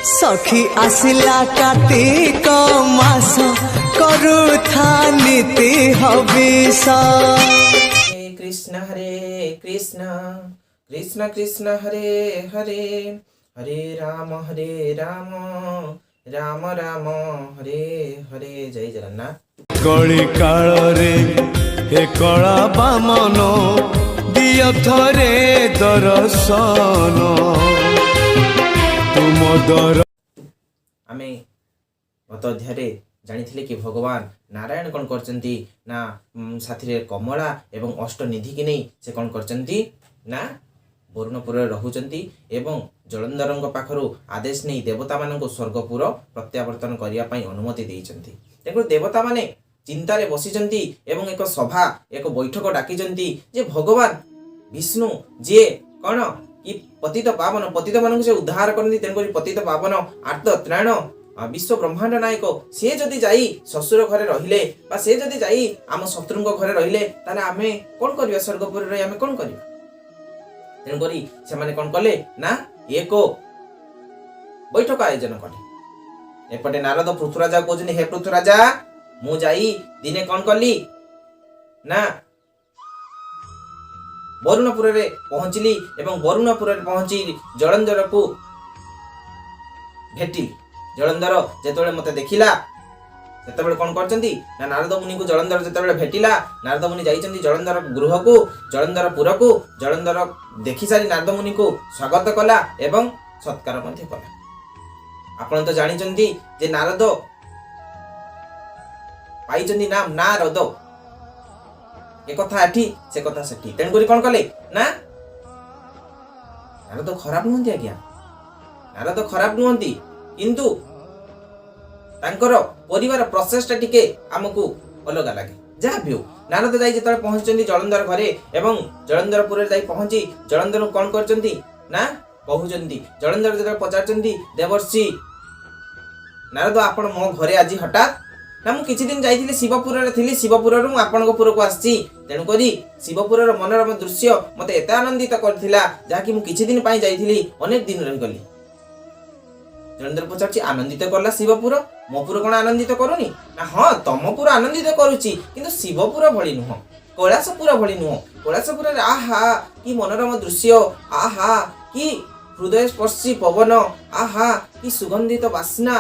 ସଖୀ ଆସିଲା କାର୍ତ୍ତିକ ମାସ, କରୁଥା ନୀତି ହବିଷ। ହରେ କୃଷ୍ଣ ହରେ କୃଷ୍ଣ କୃଷ୍ଣ କୃଷ୍ଣ ହରେ ହରେ, ହରେ ରାମ ହରେ ରାମ ରାମ ରାମ ହରେ ହରେ। ଜୟ ଜଗନ୍ନାଥ। କଳି କାଳରେ ହେ କଳା ବାମନ, ଦିଅ ଥରେ ଦର୍ଶନ ତୁମ ଦର ଆମେ ଗତ ଅଧ୍ୟାୟରେ ଜାଣିଥିଲେ କି ଭଗବାନ ନାରାୟଣ କ'ଣ କରିଛନ୍ତି ନା ସାଥିରେ କମଳା ଏବଂ ଅଷ୍ଟନିଧିକି ନେଇ ସେ କ'ଣ କରିଛନ୍ତି ନା ବରୁଣପୁରରେ ରହୁଛନ୍ତି ଏବଂ ଜଳନ୍ଧରଙ୍କ ପାଖରୁ ଆଦେଶ ନେଇ ଦେବତାମାନଙ୍କୁ ସ୍ୱର୍ଗପୁର ପ୍ରତ୍ୟାବର୍ତ୍ତନ କରିବା ପାଇଁ ଅନୁମତି ଦେଇଛନ୍ତି। ତେଣୁ ଦେବତାମାନେ ଚିନ୍ତାରେ ବସିଛନ୍ତି ଏବଂ ଏକ ସଭା, ଏକ ବୈଠକ ଡାକିଛନ୍ତି ଯେ ଭଗବାନ ବିଷ୍ଣୁ ଯିଏ କ'ଣ କି ପତିତ ପାବନ, ପତିତମାନଙ୍କୁ ସେ ଉଦ୍ଧାର କରନ୍ତି, ତେଣୁକରି ପତିତ ପାବନ, ଆର୍ତ୍ତ ତ୍ରାଣ, ବିଶ୍ୱ ବ୍ରହ୍ମାଣ୍ଡ ନାୟକ, ସେ ଯଦି ଯାଇ ଶ୍ୱଶୁର ଘରେ ରହିଲେ ବା ସେ ଯଦି ଯାଇ ଆମ ଶତ୍ରୁଙ୍କ ଘରେ ରହିଲେ, ତାହେଲେ ଆମେ କ'ଣ କରିବା? ସ୍ୱର୍ଗପୁରରେ ରହି ଆମେ କ'ଣ କରିବା? ତେଣୁକରି ସେମାନେ କ'ଣ କଲେ ନା ଏକ ବୈଠକ ଆୟୋଜନ କଲେ। ଏପଟେ ନାରଦ ପୃଥୁରାଜା କହୁଛନ୍ତି, ହେ ପୃଥୁରାଜା, ମୁଁ ଯାଇ ଦିନେ କ'ଣ କଲି ନା ବରୁଣପୁରରେ ପହଞ୍ଚିଲି ଏବଂ ବରୁଣପୁରରେ ପହଞ୍ଚି ଜଳନ୍ଧରକୁ ଭେଟିଲି। ଜଳନ୍ଧର ଯେତେବେଳେ ମୋତେ ଦେଖିଲା, ସେତେବେଳେ କ'ଣ କରିଛନ୍ତି ନା ନାରଦ ମୁନିଙ୍କୁ ଜଳନ୍ଧର ଯେତେବେଳେ ଭେଟିଲା, ନାରଦ ମୁନି ଯାଇଛନ୍ତି ଜଳନ୍ଧର ଗୃହକୁ, ଜଳନ୍ଧର ପୁରକୁ। ଜଳନ୍ଧର ଦେଖିସାରି ନାରଦ ମୁନିଙ୍କୁ ସ୍ୱାଗତ କଲା ଏବଂ ସତ୍କାର ମଧ୍ୟ କଲା। ଆପଣ ତ ଜାଣିଛନ୍ତି ଯେ ନାରଦ ପାଇଛନ୍ତି ନାମ ନାରଦ। ଏ କଥା ଏଠି, ସେ କଥା ସେଠି। ତେଣୁକରି କ'ଣ କଲେ ନା ନାରଦ ଖରାପ ନୁହନ୍ତି ଆଜ୍ଞା, ନାରଦ ଖରାପ ନୁହନ୍ତି, କିନ୍ତୁ ତାଙ୍କର ପରିବାର ପ୍ରୋସେସଟା ଟିକେ ଆମକୁ ଅଲଗା ଲାଗେ। ଯାହା ବି ହଉ, ନାରଦ ଯାଇ ଯେତେବେଳେ ପହଞ୍ଚିଛନ୍ତି ଜଳନ୍ଧର ଘରେ ଏବଂ ଜଳନ୍ଧରପୁରରେ ଯାଇ ପହଞ୍ଚି ଜଳନ୍ଧରକୁ କ'ଣ କରିଛନ୍ତି ନା କହୁଛନ୍ତି, ଜଳନ୍ଧର ଯେତେବେଳେ ପଚାରୁଛନ୍ତି, ଦେବର୍ଷି ନାରଦ, ଆପଣ ମୋ ଘରେ ଆଜି ହଠାତ୍? ନା, ମୁଁ କିଛି ଦିନ ଯାଇଥିଲି, ଶିବପୁରରେ ଥିଲି, ଶିବପୁରରୁ ମୁଁ ଆପଣଙ୍କ ପୁରକୁ ଆସିଛି। ତେଣୁକରି ଶିବପୁରର ମନୋରମ ଦୃଶ୍ୟ ମୋତେ ଏତେ ଆନନ୍ଦିତ କରିଥିଲା, ଯାହାକି ମୁଁ କିଛି ଦିନ ପାଇଁ ଯାଇଥିଲି, ଅନେକ ଦିନ ରହିଗଲି। ଜଳନ୍ଧର ପଚାରୁଛି, ଆନନ୍ଦିତ କଲା ଶିବପୁର, ମୋ ପୁର କ'ଣ ଆନନ୍ଦିତ କରୁନି? ନା, ହଁ, ତମ ପୁର ଆନନ୍ଦିତ କରୁଛି, କିନ୍ତୁ ଶିବପୁର ଭଳି ନୁହଁ, କୈଳାସପୁର ଭଳି ନୁହଁ। କୈଳାସପୁରରେ ଆହା କି ମନୋରମ ଦୃଶ୍ୟ, ଆହା କି ହୃଦୟସ୍ପର୍ଶୀ ପବନ, ଆହା କି ସୁଗନ୍ଧିତ ବାସ୍ନା,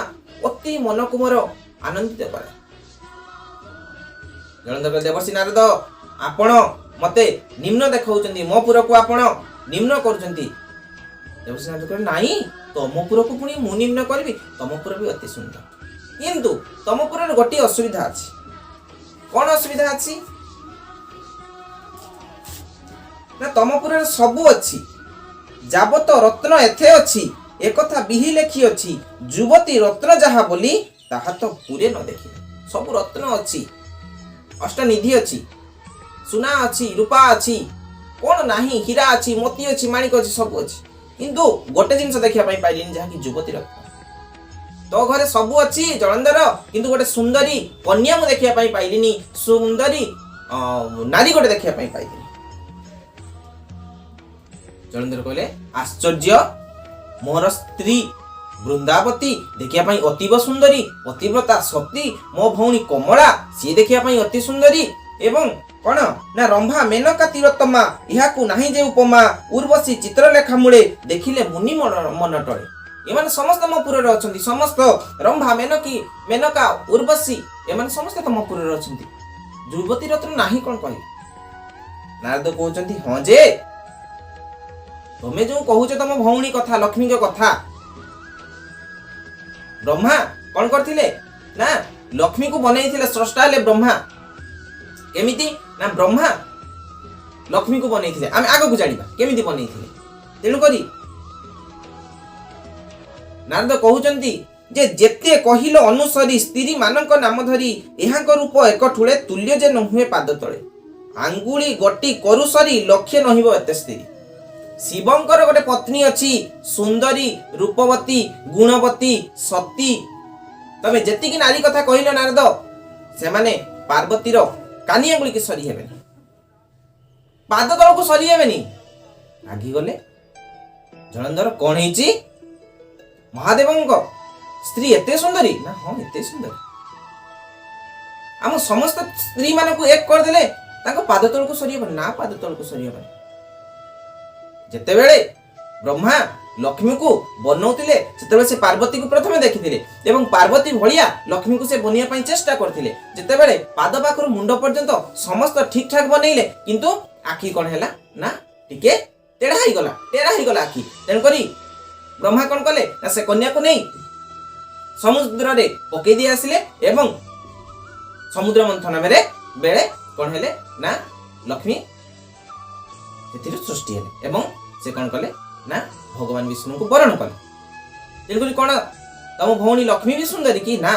ଅତି ମନକୁ ମୋର ଆନନ୍ଦିତ କରେ। ଜଳନ୍ଧର କହିଲେ, ଦେବର୍ଷି ନାରଦ, ଆପଣ ମତେ ନିମ୍ନ ଦେଖାଉଛନ୍ତି, ମୋ ପୁରକୁ ଆପଣ ନିମ୍ନ କରୁଛନ୍ତି। ଦେବର୍ଷି ନାରଦ କହିଲେ, ନାଇଁ, ତମ ପୁରକୁ ପୁଣି ମୁଁ ନିମ୍ନ କରିବି? ତମ ପୁର ବି ଅତି ସୁନ୍ଦର, କିନ୍ତୁ ତମ ପୁରରେ ଗୋଟିଏ ଅସୁବିଧା ଅଛି। କ'ଣ ଅସୁବିଧା ଅଛି ନା ତମ ପୁରରେ ସବୁ ଅଛି, ଯାବତ ରତ୍ନ ଏଥେ ଅଛି, ଏକଥା ବିହି ଲେଖି ଅଛି, ଯୁବତୀ ରତ୍ନ ଯାହା ବୋଲି ତାହା ତ ପୁରେ ନ ଦେଖିଲେ। ସବୁ ରତ୍ନ ଅଛି, ଅଷ୍ଟନିଧି ଅଛି, ସୁନା ଅଛି, ରୂପା ଅଛି, କ'ଣ ନାହିଁ? ହୀରା ଅଛି, ମୋତି ଅଛି, ମାଣିକ ଅଛି, ସବୁ ଅଛି, କିନ୍ତୁ ଗୋଟେ ଜିନିଷ ଦେଖିବା ପାଇଁ ପାଇଲିନି, ଯାହାକି ଯୁବତୀ ରତ୍ନ। ତୋ ଘରେ ସବୁ ଅଛି ଜଳନ୍ଧର, କିନ୍ତୁ ଗୋଟେ ସୁନ୍ଦରୀ କନ୍ୟା ମୁଁ ଦେଖିବା ପାଇଁ ପାଇଲିନି, ସୁନ୍ଦରୀ ନାରୀ ଗୋଟେ ଦେଖିବା ପାଇଁ ପାଇଲିନି। ଜଳନ୍ଧର କହିଲେ, ଆଶ୍ଚର୍ଯ୍ୟ, ମୋର ସ୍ତ୍ରୀ ବୃନ୍ଦାବତୀ ଦେଖିବା ପାଇଁ ଅତୀବ ସୁନ୍ଦରୀ, ପତିବ୍ରତା, ସତୀ। ମୋ ଭଉଣୀ କମଳା, ସିଏ ଦେଖିବା ପାଇଁ ଅତି ସୁନ୍ଦରୀ। ଏବଂ କ'ଣ ନା ରମ୍ଭା ମେନକା ତିଳୋତ୍ତମା, ଏହାକୁ ନାହିଁ ଯେ ଉପମା, ଉର୍ବଶୀ ଚିତ୍ରଲେଖା ମୂଳେ, ଦେଖିଲେ ମୁନି ମନ ଟଳେ। ଏମାନେ ସମସ୍ତେ ମୋ ପୁରରେ ଅଛନ୍ତି। ସମସ୍ତ ରମ୍ଭା, ମେନକି, ମେନକା, ଉର୍ବଶୀ, ଏମାନେ ସମସ୍ତେ ତମ ପୁରରେ ଅଛନ୍ତି, ଯୁବତୀ ରତ୍ନ ନାହିଁ, କ'ଣ କହିବି? ନାରଦ କହୁଛନ୍ତି, ହଁ ଯେ, ତମେ ଯୋଉ କହୁଛ ତମ ଭଉଣୀ କଥା, ଲକ୍ଷ୍ମୀଙ୍କ କଥା, ବ୍ରହ୍ମା କ'ଣ କରିଥିଲେ ନା ଲକ୍ଷ୍ମୀକୁ ବନେଇଥିଲେ। ସ୍ରଷ୍ଟା ହେଲେ ବ୍ରହ୍ମା। କେମିତି ନା ବ୍ରହ୍ମା ଲକ୍ଷ୍ମୀକୁ ବନେଇଥିଲେ, ଆମେ ଆଗକୁ ଜାଣିବା କେମିତି ବନେଇଥିଲେ। ତେଣୁକରି ନାରଦ କହୁଛନ୍ତି ଯେ ଯେତେ କହିଲ ଅନୁସରି ସ୍ତ୍ରୀ ମାନଙ୍କ ନାମ ଧରି, ଏହାଙ୍କ ରୂପ ଏକ ଠୁଳେ, ତୁଲ୍ୟ ଯେ ନୁହେଁ ପାଦ ତଳେ, ଆଙ୍ଗୁଳି ଗୋଟି କରୁ ସରି, ଲକ୍ଷ୍ୟ ନହିବ ଏତେ ସ୍ତ୍ରୀ। ଶିବଙ୍କର ଗୋଟେ ପତ୍ନୀ ଅଛି, ସୁନ୍ଦରୀ, ରୂପବତୀ, ଗୁଣବତୀ, ସତୀ। ତମେ ଯେତିକି ନାରୀ କଥା କହିଲ ନାରଦ, ସେମାନେ ପାର୍ବତୀର କାନି ଆଙ୍ଗୁଳିକି ସରି ହେବେନି, ପାଦ ତଳକୁ ସରି ହେବେନି। ରାଗିଗଲେ ଜଳନ୍ଧର, କ'ଣ ହେଇଛି? ମହାଦେବଙ୍କ ସ୍ତ୍ରୀ ଏତେ ସୁନ୍ଦରୀ? ନା ହଁ, ଏତେ ସୁନ୍ଦରୀ। ଆମ ସମସ୍ତ ସ୍ତ୍ରୀ ମାନଙ୍କୁ ଏକ କରିଦେଲେ ତାଙ୍କ ପାଦ ତଳକୁ ସରିହେବନି। ନା, ପାଦ ତଳକୁ ସରିହେବନି। ଯେତେବେଳେ ବ୍ରହ୍ମା ଲକ୍ଷ୍ମୀକୁ ବନଉଥିଲେ, ସେତେବେଳେ ସେ ପାର୍ବତୀକୁ ପ୍ରଥମେ ଦେଖିଥିଲେ ଏବଂ ପାର୍ବତୀ ଭଳିଆ ଲକ୍ଷ୍ମୀକୁ ସେ ବନେଇବା ପାଇଁ ଚେଷ୍ଟା କରିଥିଲେ। ଯେତେବେଳେ ପାଦ ପାଖରୁ ମୁଣ୍ଡ ପର୍ଯ୍ୟନ୍ତ ସମସ୍ତ ଠିକ ଠାକ ବନେଇଲେ, କିନ୍ତୁ ଆଖି କଣ ହେଲା ନା ଟିକେ ତେଢା ହେଇଗଲା, ଟେଢା ହେଇଗଲା ଆଖି। ତେଣୁକରି ବ୍ରହ୍ମା କଣ କଲେ ନା ସେ କନ୍ୟାକୁ ନେଇ ସମୁଦ୍ରରେ ପକେଇ ଦେଇ ଆସିଲେ ଏବଂ ସମୁଦ୍ର ମନ୍ଥନ ବେଳେ କଣ ହେଲେ ନା ଲକ୍ଷ୍ମୀ ସେଥିରୁ ସୃଷ୍ଟି ହେଲେ ଏବଂ ସେ କଣ କଲେ ନା ଭଗବାନ ବିଷ୍ଣୁଙ୍କୁ ବରଣ କଲେ। ତେଣୁକରି କଣ ତମ ଭଉଣୀ ଲକ୍ଷ୍ମୀ ବି ସୁନ୍ଦରୀ କି? ନା,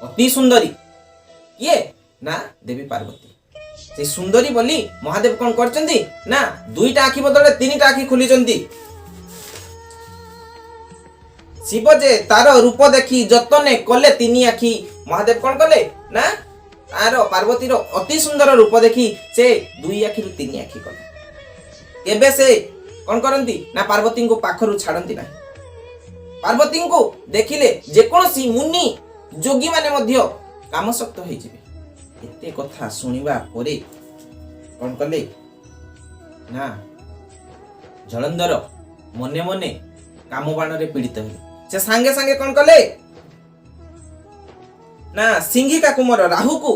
ଅତି ସୁନ୍ଦରୀ। କିଏ ନା ଦେବୀ ପାର୍ବତୀ। ସେ ସୁନ୍ଦରୀ ବୋଲି ମହାଦେବ କଣ କରିଛନ୍ତି ନା ଦୁଇଟା ଆଖି ବଦଳରେ ତିନିଟା ଆଖି ଖୋଲିଛନ୍ତି। ଶିବ ଯେ ତାର ରୂପ ଦେଖି ଯତନେ କଲେ ତିନି ଆଖି। ମହାଦେବ କଣ କଲେ ନା ତାର ପାର୍ବତୀର ଅତି ସୁନ୍ଦର ରୂପ ଦେଖି ସେ ଦୁଇ ଆଖିରୁ ତିନି ଆଖି କଲେ। କେବେ ସେ କଣ କରନ୍ତି ନା ପାର୍ବତୀଙ୍କୁ ପାଖରୁ ଛାଡ଼ନ୍ତି ନାହିଁ। ପାର୍ବତୀଙ୍କୁ ଦେଖିଲେ ଯେକୌଣସି ମୁନି ଯୋଗୀମାନେ ମଧ୍ୟ କାମସକ୍ତ ହେଇଯିବେ। ଏତେ କଥା ଶୁଣିବା ପରେ କଣ କଲେ ନା ଜଳନ୍ଧର ମନେ ମନେ କାମବାଣରେ ପୀଡ଼ିତ ହେଲେ। ସେ ସାଙ୍ଗେ ସାଙ୍ଗେ କଣ କଲେ ନା ସିଂହିକା କୁମର ରାହୁକୁ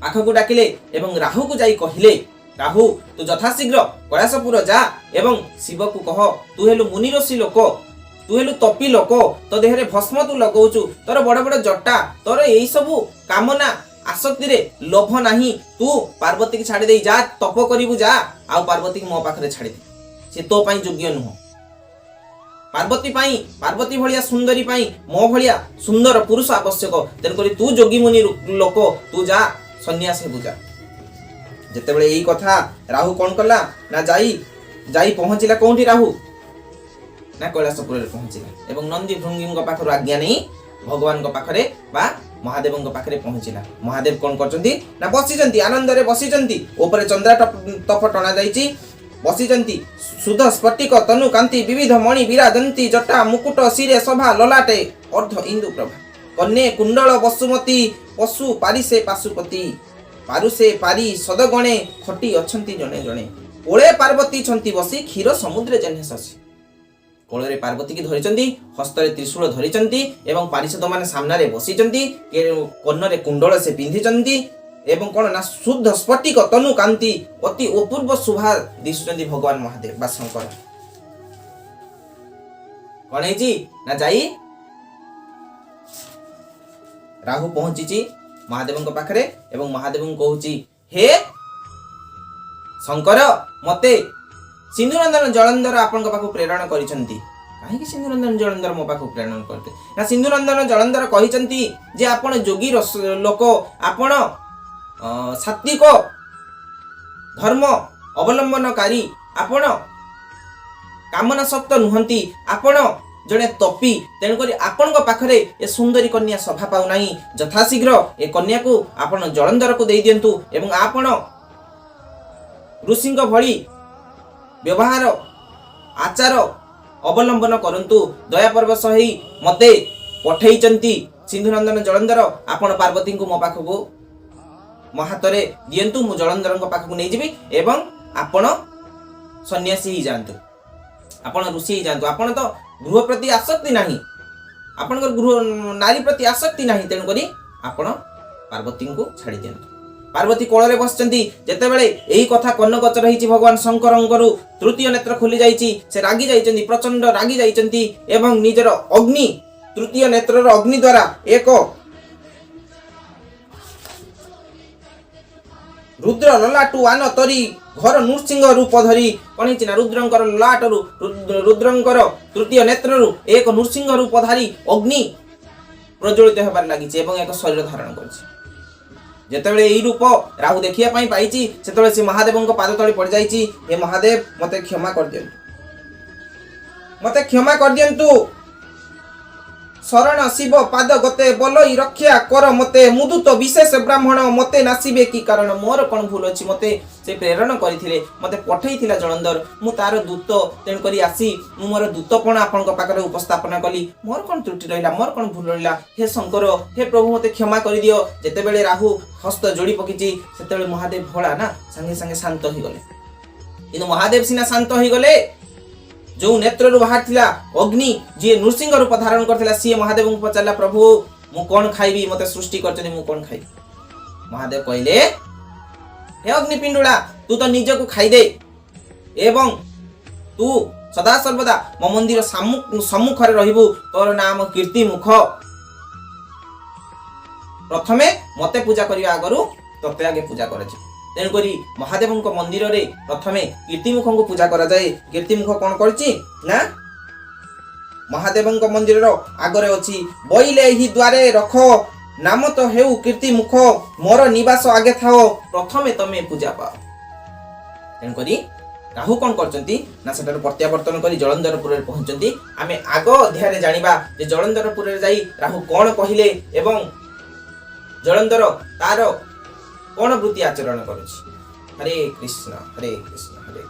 ପାଖକୁ ଡାକିଲେ ଏବଂ ରାହୁକୁ ଯାଇ କହିଲେ, ରାହୁ, ତୁ ଯଥାଶୀଘ୍ର କୈଳାସପୁର ଯା ଏବଂ ଶିବକୁ କହ, ତୁ ହେଲୁ ମୁନି ଋଷି ଲୋକ, ତୁ ହେଲୁ ତପି ଲୋକ, ତୋ ଦେହରେ ଭସ୍ମ ତୁ ଲଗଉଛୁ, ତୋର ବଡ ବଡ ଜଟା, ତୋର ଏଇ ସବୁ କାମନା ଆସକ୍ତିରେ ଲୋଭ ନାହିଁ। ତୁ ପାର୍ବତୀକି ଛାଡ଼ି ଦେଇ ଯା, ତପ କରିବୁ ଯା, ଆଉ ପାର୍ବତୀକି ମୋ ପାଖରେ ଛାଡ଼ିଦେ। ସେ ତୋ ପାଇଁ ଯୋଗ୍ୟ ନୁହଁ। ପାର୍ବତୀ ପାଇଁ, ପାର୍ବତୀ ଭଳିଆ ସୁନ୍ଦରୀ ପାଇଁ ମୋ ଭଳିଆ ସୁନ୍ଦର ପୁରୁଷ ଆବଶ୍ୟକ। ତେଣୁକରି ତୁ ଯୋଗୀ ମୁନି ଲୋକ, ତୁ ଯା, ସନ୍ନ୍ୟାସ ହେବୁ ଯା। ଯେତେବେଳେ ଏଇ କଥା ରାହୁ କଣ କଲା ନା ଯାଇ ଯାଇ ପହଞ୍ଚିଲା। କୋଉଠି ରାହୁ ନା କୈଳାସପୁରରେ ପହଞ୍ଚିଲା ଏବଂ ନନ୍ଦୀ ଭୃଙ୍ଗୀଙ୍କ ପାଖରୁ ଆଜ୍ଞା ନେଇ ଭଗବାନଙ୍କ ପାଖରେ ବା ମହାଦେବଙ୍କ ପାଖରେ ପହଞ୍ଚିଲା। ମହାଦେବ କଣ କରୁଛନ୍ତି ନା ବସିଛନ୍ତି, ଆନନ୍ଦରେ ବସିଛନ୍ତି। ଉପରେ ଚନ୍ଦ୍ରା ତପ ଟଣା ଯାଇଛି, ବସିଛନ୍ତି। ସୁଧ ସ୍ଫଟିକ ତନୁ କାନ୍ତି ବିବିଧ ମଣି ବିରାଜନ୍ତି, ଜଟା ମୁକୁଟ ଶିରେ ଶୋଭା, ଲଲାଟେ ଅର୍ଦ୍ଧ ଇନ୍ଦୁ ପ୍ରଭା, କନ୍ୟେ କୁଣ୍ଡଳ ବସୁମତୀ, ପଶୁ ପାରିସେ ପାଶୁପତି, ପାରୁସେ ପାରି ସଦଗଣେ ଖଟି ଅଛନ୍ତି ଜଣେ ଜଣେ, କୋଳେ ପାର୍ବତୀ ଛନ୍ତି ବସି, କ୍ଷୀର ସମୁଦ୍ରେ ଯେହ୍ନେ ଶଶୀ। କୋଳରେ ପାର୍ବତୀକି ଧରିଛନ୍ତି, ହସ୍ତରେ ତ୍ରିଶୂଳ ଧରିଛନ୍ତି ଏବଂ ପାରିଷଦ ମାନେ ସାମ୍ନାରେ ବସିଛନ୍ତି। କର୍ଣ୍ଣରେ କୁଣ୍ଡଳ ସେ ପିନ୍ଧିଛନ୍ତି ଏବଂ କଣ ନା ଶୁଦ୍ଧ ସ୍ଫଟିକ ତନୁ କାନ୍ତି, ଅତି ଅପୂର୍ବ ଶୋଭା ଦିଶୁଛନ୍ତି ଭଗବାନ ମହାଦେବ ବା ଶଙ୍କର। କଣ ହେଇଛି ନା ଯାଇ ରାହୁ ପହଞ୍ଚିଛି ମହାଦେବଙ୍କ ପାଖରେ ଏବଂ ମହାଦେବଙ୍କୁ କହୁଛି, ହେ ଶଙ୍କର, ମତେ ସିନ୍ଧୁନନ୍ଦନ ଜଳନ୍ଧର ଆପଣଙ୍କ ପାଖକୁ ପ୍ରେରଣ କରିଛନ୍ତି। କାହିଁକି ସିନ୍ଧୁନନ୍ଦନ ଜଳନ୍ଧର ମୋ ପାଖକୁ ପ୍ରେରଣ କରିତେ? ନା, ସିନ୍ଧୁନନ୍ଦନ ଜଳନ୍ଧର କହିଛନ୍ତି ଯେ ଆପଣ ଯୋଗୀ ଲୋକ, ଆପଣ ସାତ୍ବିକ ଧର୍ମ ଅବଲମ୍ବନକାରୀ, ଆପଣ କାମନାସକ୍ତ ନୁହନ୍ତି, ଆପଣ ଜଣେ ତପି, ତେଣୁକରି ଆପଣଙ୍କ ପାଖରେ ଏ ସୁନ୍ଦରୀ କନ୍ୟା ଶୋଭା ପାଉନାହିଁ। ଯଥାଶୀଘ୍ର ଏ କନ୍ୟାକୁ ଆପଣ ଜଳନ୍ଧରକୁ ଦେଇ ଦିଅନ୍ତୁ ଏବଂ ଆପଣ ଋଷିଙ୍କ ଭଳି ବ୍ୟବହାର ଆଚାର ଅବଲମ୍ବନ କରନ୍ତୁ। ଦୟାପରବଶ ହେଇ ମତେ ପଠେଇଛନ୍ତି ସିନ୍ଧୁନନ୍ଦନ ଜଳନ୍ଧର। ଆପଣ ପାର୍ବତୀଙ୍କୁ ମୋ ପାଖକୁ ମୋ ହାତରେ ଦିଅନ୍ତୁ, ମୁଁ ଜଳନ୍ଧରଙ୍କ ପାଖକୁ ନେଇଯିବି ଏବଂ ଆପଣ ସନ୍ନ୍ୟାସୀ ହେଇଯାଆନ୍ତୁ, ଆପଣ ଋଷି ହେଇଯାଆନ୍ତୁ। ଆପଣ ତ ଗୃହ ପ୍ରତି ଆସକ୍ତି ନାହିଁ, ଆପଣଙ୍କର ଗୃହ ନାରୀ ପ୍ରତି ଆସକ୍ତି ନାହିଁ, ତେଣୁକରି ଆପଣ ପାର୍ବତୀଙ୍କୁ ଛାଡ଼ି ଦିଅନ୍ତୁ। ପାର୍ବତୀ କୋଳରେ ବସିଛନ୍ତି। ଯେତେବେଳେ ଏହି କଥା କର୍ଣ୍ଣଗୋଚର ହେଇଛି ଭଗବାନ ଶଙ୍କରଙ୍କରୁ, ତୃତୀୟ ନେତ୍ର ଖୋଲି ଯାଇଛି। ସେ ରାଗି ଯାଇଛନ୍ତି, ପ୍ରଚଣ୍ଡ ରାଗି ଯାଇଛନ୍ତି ଏବଂ ନିଜର ଅଗ୍ନି, ତୃତୀୟ ନେତ୍ରର ଅଗ୍ନି ଦ୍ୱାରା ଏକ ରୁଦ୍ର ଲଲାଟୁ ଆନ ତରି ଘର ନୃସିଂହ ରୂପ ଧରି। କଣ ହେଇଛି ନା ରୁଦ୍ରଙ୍କର ଲଲାଟରୁ, ରୁଦ୍ରଙ୍କର ତୃତୀୟ ନେତ୍ରରୁ ଏକ ନୃସିଂହ ରୂପଧାରୀ ଅଗ୍ନି ପ୍ରଜ୍ୱଳିତ ହେବାରେ ଲାଗିଛି ଏବଂ ଏକ ଶରୀର ଧାରଣ କରିଛି। ଯେତେବେଳେ ଏଇ ରୂପ ରାହୁ ଦେଖିବା ପାଇଁ ପାଇଛି, ସେତେବେଳେ ସେ ମହାଦେବଙ୍କ ପାଦ ତଳେ ପଡ଼ିଯାଇଛି। ହେ ମହାଦେବ, ମତେ କ୍ଷମା କରିଦିଅନ୍ତୁ, ମତେ କ୍ଷମା କରିଦିଅନ୍ତୁ। ଶରଣ ଶିବ ପାଦ ଗତେ ବଲଇ ରକ୍ଷା କର ମତେ, ମୁଦୁତ ବିଶେଷ ବ୍ରାହ୍ମଣ ମତେ ନାସିବେ କି କାରଣ। ମୋର କଣ ଭୁଲ ଅଛି? ମତେ ସେ ପ୍ରେରଣ କରିଥିଲେ, ମୋତେ ପଠେଇଥିଲା ଜଳନ୍ଧର, ମୁଁ ତାର ଦୂତ। ତେଣୁକରି ଆସି ମୁଁ ମୋର ଦୂତପଣ ଆପଣଙ୍କ ପାଖରେ ଉପସ୍ଥାପନା କଲି। ମୋର କ'ଣ ତ୍ରୁଟି ରହିଲା? ମୋର କ'ଣ ଭୁଲ ରହିଲା? ହେ ଶଙ୍କର, ହେ ପ୍ରଭୁ, ମୋତେ କ୍ଷମା କରିଦିଅ। ଯେତେବେଳେ ରାହୁ ହସ୍ତ ଯୋଡ଼ି ପକେଇଛି, ସେତେବେଳେ ମହାଦେବ ଭୋଳା ନା, ସାଙ୍ଗେ ସାଙ୍ଗେ ଶାନ୍ତ ହେଇଗଲେ। କିନ୍ତୁ ମହାଦେବ ସିନା ଶାନ୍ତ ହେଇଗଲେ, ଯୋଉ ନେତ୍ରରୁ ବାହାରିଥିଲା ଅଗ୍ନି, ଯିଏ ନୃସିଂହ ରୂପ ଧାରଣ କରିଥିଲା, ସିଏ ମହାଦେବଙ୍କୁ ପଚାରିଲା, ପ୍ରଭୁ, ମୁଁ କ'ଣ ଖାଇବି? ମତେ ସୃଷ୍ଟି କରିଛନ୍ତି, ମୁଁ କ'ଣ ଖାଇବି? ମହାଦେବ କହିଲେ, ହେ ଅଗ୍ନି ପିଣ୍ଡୁଳା, ତୁ ତ ନିଜକୁ ଖାଇଦେ ଏବଂ ତୁ ସଦା ସର୍ବଦା ମୋ ମନ୍ଦିର ସମ୍ମୁଖରେ ରହିବୁ। ତୋର ନାମ କୀର୍ତ୍ତି ମୁଖ। ପ୍ରଥମେ ମତେ ପୂଜା କରିବା ଆଗରୁ ତତେ ଆଗେ ପୂଜା କରାଯିବ। ତେଣୁକରି ମହାଦେବଙ୍କ ମନ୍ଦିରରେ ପ୍ରଥମେ କୀର୍ତ୍ତିମୁଖଙ୍କୁ ପୂଜା କରାଯାଏ। କୀର୍ତ୍ତିମୁଖ କ'ଣ କରିଛି ନା ମହାଦେବଙ୍କ ମନ୍ଦିରର ଆଗରେ ଅଛି। ବଇଲେ ଏହି ଦ୍ୱାରେ ରଖ ନାମ ତ ହେଉ କୀର୍ତ୍ତିମୁଖ, ମୋର ନିବାସ ଆଗେ ଥାଅ, ପ୍ରଥମେ ତମେ ପୂଜା ପାଅ। ତେଣୁକରି ରାହୁ କ'ଣ କରିଛନ୍ତି ନା ସେଠାରୁ ପ୍ରତ୍ୟାବର୍ତ୍ତନ କରି ଜଳନ୍ଧରପୁରରେ ପହଞ୍ଚନ୍ତି। ଆମେ ଆଗ ଅଧ୍ୟାୟରେ ଜାଣିବା ଯେ ଜଳନ୍ଧରପୁରରେ ଯାଇ ରାହୁ କ'ଣ କହିଲେ ଏବଂ ଜଳନ୍ଧର ତାର କ'ଣ ବୃତ୍ତି ଆଚରଣ କରୁଛି। ହରେ କୃଷ୍ଣ, ହରେ କୃଷ୍ଣ, ହରେ।